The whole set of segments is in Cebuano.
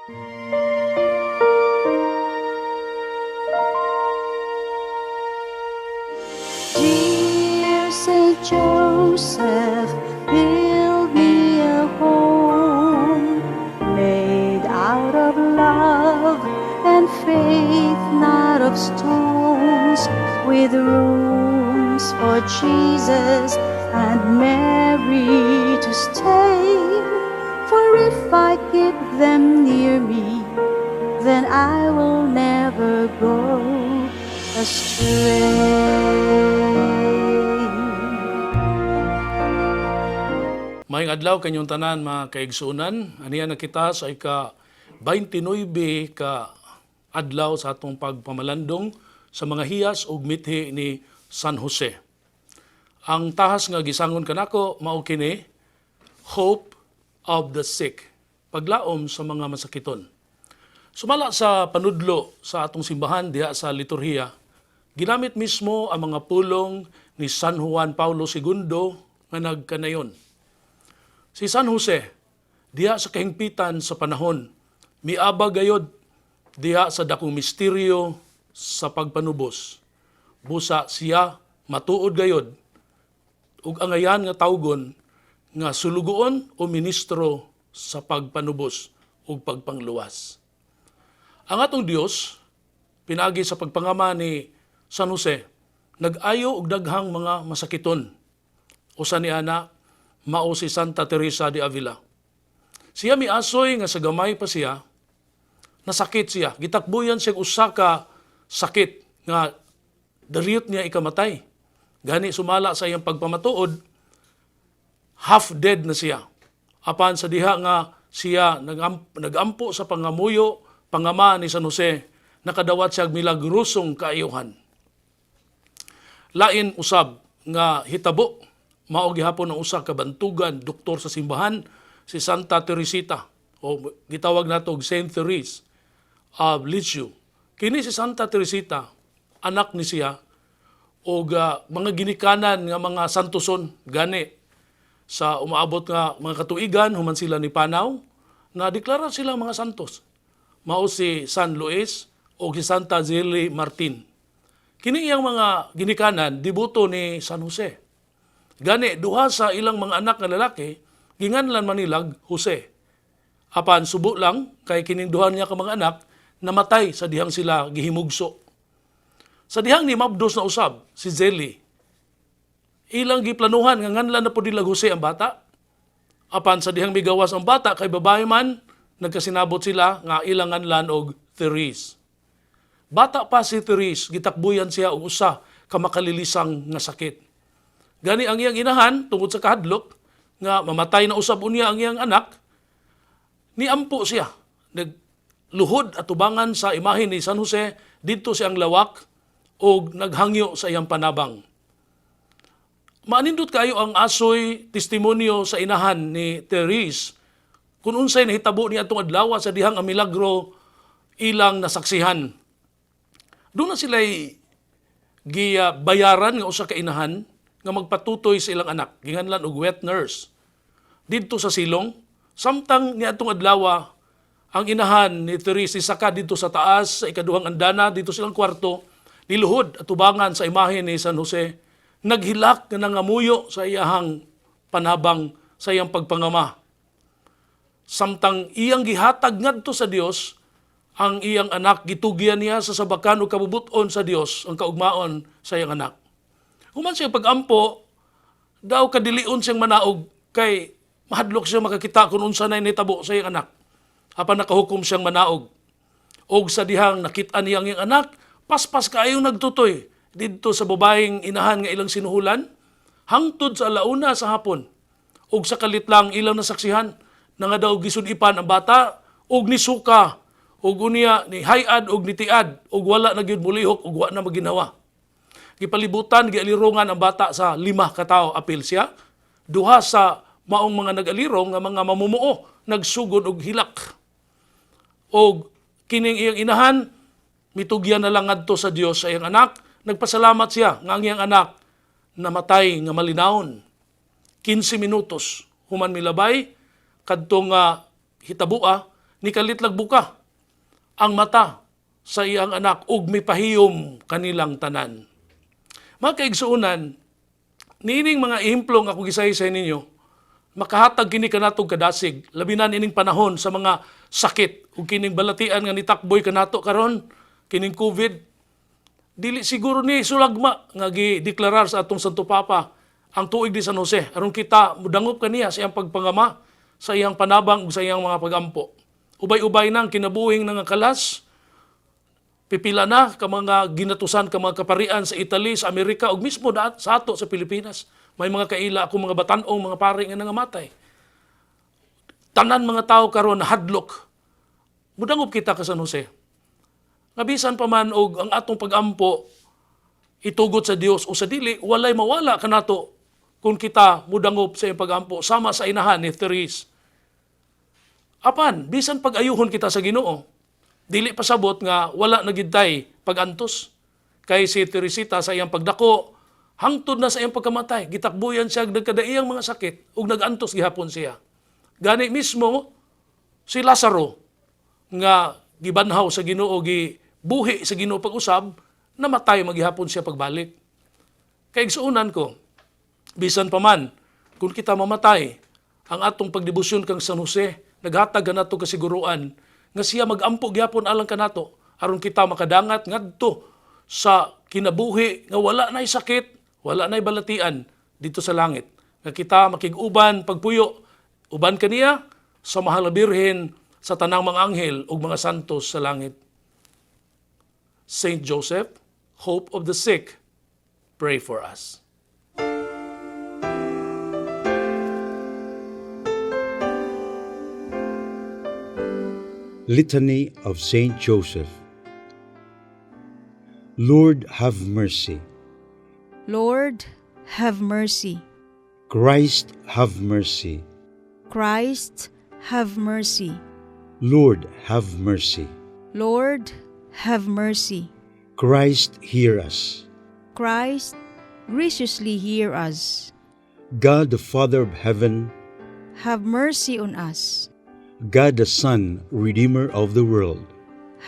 Dear Saint Joseph, build me a home made out of love and faith, not of stones, with rooms for Jesus and Mary to stay. For if I keep them near me, then I will never go astray. Maayong adlaw kanyong tanan, mga kaigsuonan. Aniya na kita sa ika 29 ka adlaw sa atong pagpamalandong sa mga hiyas ug mithi ni San Jose. Ang tahas nga gisangon kanako mao kini, Hope of the Sick, paglaom sa mga masakiton. Sumala sa panudlo sa atong simbahan diha sa liturhiya, ginamit mismo ang mga pulong ni San Juan Paulo II nga nagkanayon. Si San Jose, diha sa kahingpitan sa panahon, miabag gayod diha sa dakong misteryo sa pagpanubos. Busa siya matuod gayod ug angayan nga tawgon nga sulugoon o ministro sa pagpanubos ug pagpangluwas. Ang atong Dios, pinaagi sa pagpangama ni San Jose, nag-ayo og daghang mga masakiton. Usa ni ana mao si Santa Teresa de Avila. Siya miasoy nga sa gamay pa siya, nasakit siya. Gitakbuyan siya usa ka sakit nga dariyot niya ikamatay. Gani sumala sa iyang pagpamatuod, half dead na siya. Apan sa diha nga siya nagampo sa pangamuyo, pangama ni San Jose, nakadawat siya og milagrosong kaayuhan. Lain usab nga hitabo, mao gihapon ang usa ka bantugan doktor sa simbahan, si Santa Teresita o gitawag nato og Saint Therese of Lisieux. Kini si Santa Teresita, anak ni siya og mga ginikanan nga mga santoson. Gani sa umaabot nga mga katuigan human sila ni panaw, na deklara sila mga santos. Mao si San Luis o si Santa Zeli Martin. Kini iyang mga ginikanan, deboto ni San Jose. Gani duha sa ilang mga anak nga lalaki ginganlan man nilag Jose. Apan subo lang kay kining duha niya ka mga anak namatay sa dihang sila gihimugso. Sa dihang ni mabdos na usab si Zeli, ilang giplanuhan nga nganlan na pud nila Jose ang bata. Apan sa dihang migawas ang bata kay babae man, nagkasinabot sila nga ilang nganlan og Therese. Bata pa si Therese, gitakbuyan siya og usa ka makalilisang nga sakit. Gani ang iyang inahan, tungod sa kahadlok nga mamatay na usab unya ang iyang anak, niampo siya. Nagluhod atubangan sa imahe ni San Jose didto siyang lawak og naghangyo sa iyang panabang. Maanindot kayo ang asoy testimonyo sa inahan ni Therese kung unsay nahitabo ni atong adlaw sa dihang ang milagro ilang nasaksihan. Doon na sila'y gibayaran nga usa ka inahan nga magpatutoy sa ilang anak, ginganlan og wet nurse. Didto sa silong, samtang niadtong adlaw ang inahan ni Therese saka didto sa taas sa ikaduhang andana didto silang kwarto, niluhod atubangan sa imahe ni San Jose, naghilak nga nangamuyo sa iyahang panabang sa iyang pagpangama. Samtang iyang gihatag ngadto sa Dios ang iyang anak, gitugyan niya sa sabakan ug kabubuton sa Dios ang kaugmaon sa iyang anak. Human siya pagampo, daw kadilion siyang manaog kay mahadlok siya makakita kung unsa na nitabo sa iyang anak. Apan nakahukom siyang manaog. Og sa dihang nakita niya ang iyang anak, paspas kaayo nagtutoy didto sa babaeng inahan nga ilang sinuhulan, hangtod sa alauna sa hapon. Og sa kalit lang ilang nasaksihan, na nga daw gisud-ipan ang bata, og nisuka, og unya ni hayad og nitiad, og wala na gyud mulihok og wa na maginawa. Gipalibutan, gialirungan ang bata sa 5 ka tawo apil siya. Duha sa maong mga nag-alirong nga mga mamumuo nagsugod og hilak. Og kining iyang inahan mitugyan na lang ngadto sa Dios sa iyang anak. Nagpasalamat siya nga ang iyang anak namatay nga malinawon. 15 minutos human milabay kadtong nga hitabua. Nikalit lag buka ang mata sa iyang anak ug mipahiyom kanilang tanan. Mga kaigsuonan, niining mga ehemplo nga ako gisaysay ninyo, makahatag kini kanatong kadasig, labi na ining panahon sa mga sakit ug kining balatian nga nitakboy kanato karon, kining COVID. Dili siguro ni sulagma nga gideklarar sa atong Santo Papa ang tuig ni San Jose aron kita mudangop kaniya sa iyang pagpangama, sa iyang panabang ug sa iyang mga pagampo. Ubay-ubay nang kinabuhing nga kalas, pipila na ka mga ginatusan ka mga kaparian sa Italy, sa Amerika ug mismo sa ato sa Pilipinas. May mga kaila ako mga batan-ong mga pari nga nangamatay. Tanan mga tao karon hadlok. Mudangop kita ka San Jose. Nga bisan pa man og ang atong pagampo itugot sa Dios o sa dili, walay mawala kanato kung kita mudangop sa iyang pagampo sama sa inahan ni Therese. Apan, bisan pag-ayuhon kita sa Ginoo, dili pasabot nga wala na gid tay pagantos. Kay si Teresita sa iyang pagdako, hangtod na sa iyang pagkamatay, gitakbuyan siya nagkadaiyang mga sakit ug nagantos gihapon siya. Gani mismo si Lazaro nga gibanhaw sa Ginoo, gibuhi sa Ginoo pag-usab, namatay magihapon siya pagbalik. Kay igsuonan ko, bisan pa man, kung kita mamatay, ang atong pagdebosyon kang San Jose, naghatag kanato kasiguruan nga siya magampo gyapon alang kanato aron kita makadangat ngadto sa kinabuhi nga wala nay sakit, wala nay balatian dito sa langit. Nga kita makig-uban pagpuyo, uban kaniya sa Mahal na Birhen, sa tanang mga anghel ug mga santos sa langit. Saint Joseph, hope of the sick, pray for us. Litany of Saint Joseph. Lord, have mercy. Lord, have mercy. Christ, have mercy. Christ, have mercy. Lord, have mercy. Lord, have mercy. Christ, hear us. Christ, graciously hear us. God, the Father of heaven, Have mercy on us. God the Son, Redeemer of the world,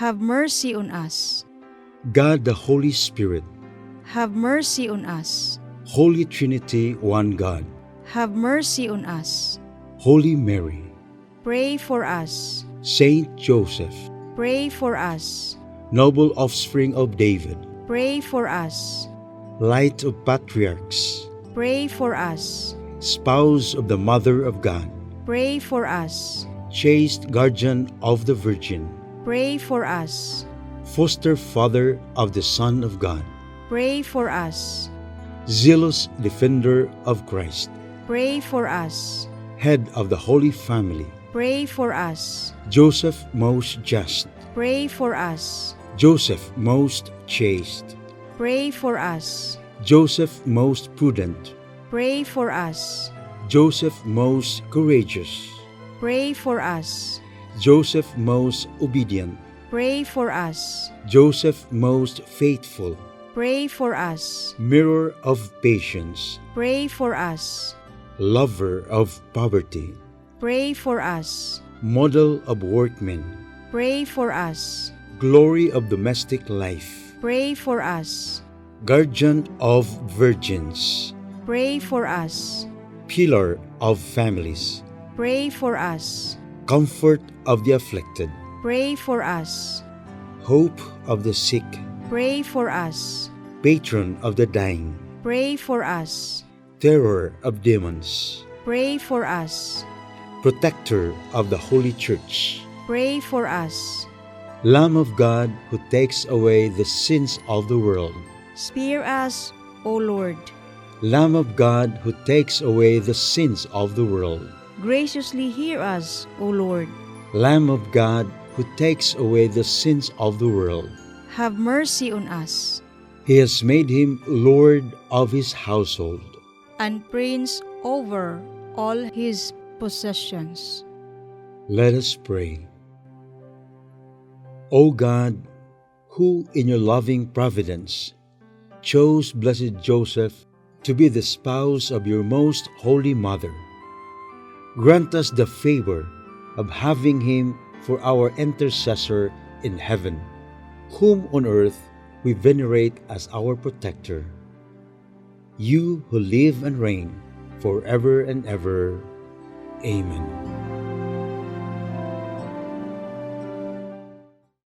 Have mercy on us. God the Holy Spirit, Have mercy on us. Holy Trinity, one God, Have mercy on us. Holy Mary, Pray for us. Saint Joseph, Pray for us. noble offspring of David, Pray for us. light of patriarchs, Pray for us. spouse of the Mother of God, Pray for us. Chaste guardian of the Virgin, Pray for us. Foster father of the Son of God, Pray for us. Zealous defender of Christ, Pray for us. Head of the Holy Family, Pray for us. Joseph most just, Pray for us. Joseph most chaste, Pray for us. Joseph most prudent, Pray for us. Joseph most courageous, Pray for us. Joseph most obedient, Pray for us. Joseph most faithful, Pray for us. Mirror of patience, Pray for us. Lover of poverty, Pray for us. Model of workmen, Pray for us. Glory of domestic life, Pray for us. Guardian of virgins, Pray for us. Pillar of families, Pray for us. Comfort of the afflicted, Pray for us. Hope of the sick, Pray for us. Patron of the dying, Pray for us. Terror of demons, Pray for us. Protector of the Holy Church, Pray for us. Lamb of God who takes away the sins of the world, Spare us, O Lord. Lamb of God who takes away the sins of the world, Graciously hear us, O Lord. Lamb of God who takes away the sins of the world. Have mercy on us. He has made him Lord of his household, And Prince over all his possessions. Let us pray. O God, who in your loving providence chose blessed Joseph to be the spouse of your most holy mother, grant us the favor of having him for our intercessor in heaven, whom on earth we venerate as our protector. You who live and reign forever and ever. Amen.